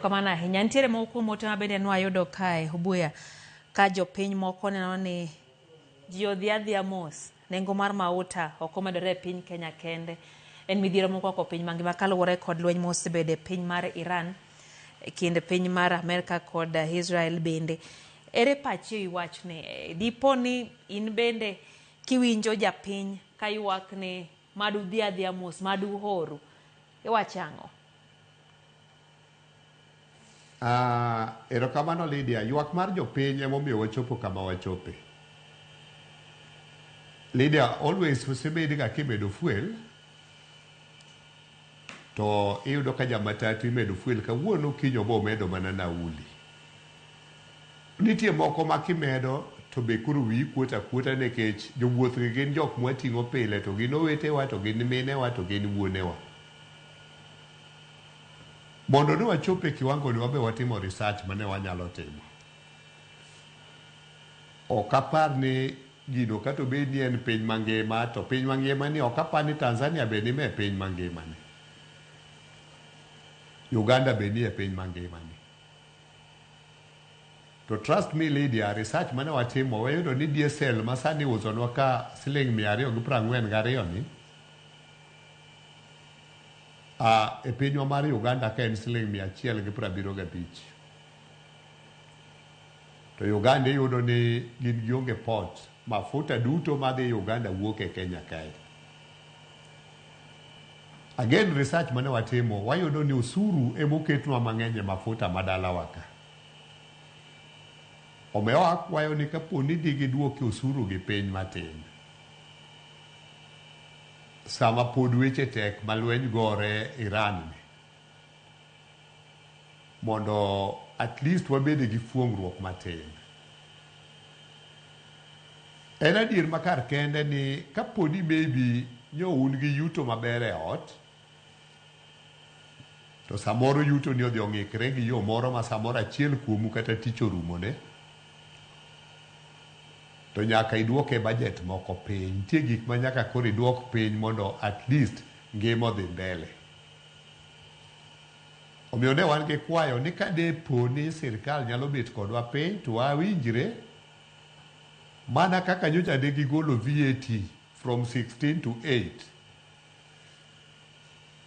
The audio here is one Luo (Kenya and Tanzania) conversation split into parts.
Kamano ahinya. Nitiere moko kuom ote ma bende nwayudo kae Obuya ka jopiny moko neno ni ji odhi adhiya mos. Nengo mar mauta ok omedore e piny Kenya kende. En midhiero mokwako piny mangima kaluwore kod lweny mosebedo e piny mar Iran e kind piny mar Amerka kod Israel bende. Ere pachi e wi wachni? Dipo ni in bende kiwinjo japiny ka ywak ni mad udhi adhiya mos, mad uhoru. Iwacho ang'o? Erokamano Lydia, ywak mar jopiny emomiyo wachopo kama wachope. Lydia, always osebed ga kimedo fuel to iyudo ka jamatatu imedo fuel kawuono kiny obo medo mana nauli. Nitie moko ma kimedo to be koro wiyi kuot akuota nikech jowuoth gi gin jok mwating'o pile to gin owetewa to gin minewa to gin wuonewa. Mondo ne wachop e kiwango ni wabe watimo research mane wanyalo timo. Ok apar ni gino kata obed ni en piny mangima to piny mangima ni ok apar ni Tanzania be nime piny mangima ni. Uganda be nie piny mangima ni. To trust me Lydia, research mane watimo wayudo ni diesel ma sani iusonwa ka siling 242 ni e pinywa mar Uganda ka en siling 175. To Uganda iyudo ni gin gionge port, mafuta duto madhi Uganda wuok e Kenya kae. Again research mane watimo wayudo ni osuru emoketnwa mang'eny e mafuta ma dalawa ka. Omiyo akwayo ni kapo ni digiduoki osuru gi piny matin, sama pod weche tek ma lweny gore Iran ni, mondo at least wabede gi fuong'ruok matin. En adier ma kar kende ni kaponi maybe nyo un gi yuto maber e ot, to samoro yuto ni odhi ong'ikre gi yo moro ma samoro achiel kuomu kata tich orumone, to nyaka iduok e budget moko piny. Nitie gik ma nyaka koro iduok piny mondo at least ngima odhi mbele. Omiyo ne wan gi kwayo ni ka depo ni sirkal nyalo bet kodwa piny to wawinjre mana kaka nyocha ne gigolo VAT from 16 to 8.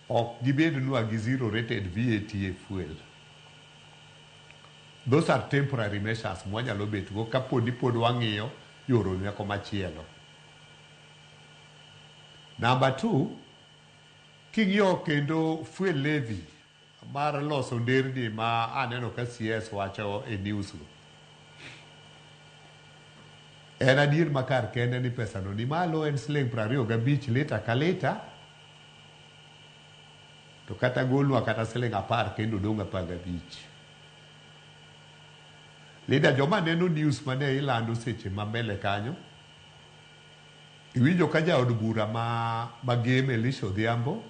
Ok gibednwa gi zero rated VAT e fuel. Those are temporary measures mwanyalo bet go kapo ni pod wang'iyo yoro meko machielo. Number 2, king'iyo kendo fuel levy mar loso nderni ma aneno ka CS wacho e news go. En adier ma kar kende ni pesa no ni malo en siling 25 lita ka lita, to kata golnwa kata siling 10 kendo odong' 15. Lida, joma neno news mane ilando seche ma mbele kanyo, iwinjo ka jaod bura ma Magem Elisha Odhiambo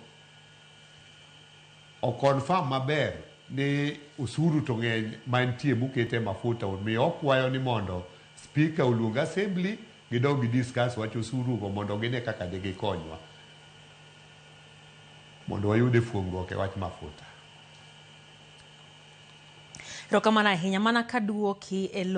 o confirm maber ni osuru to ng'eny mantie mokete mafuta, omiyo okwayo ni mondo speaker oluong assembly gidog gi discuss wach osuru go mondo gine kaka digikonywa mondo wayud e fuong'ruok e wach mafuta. Erokamano ahinya mana kaduoki e lo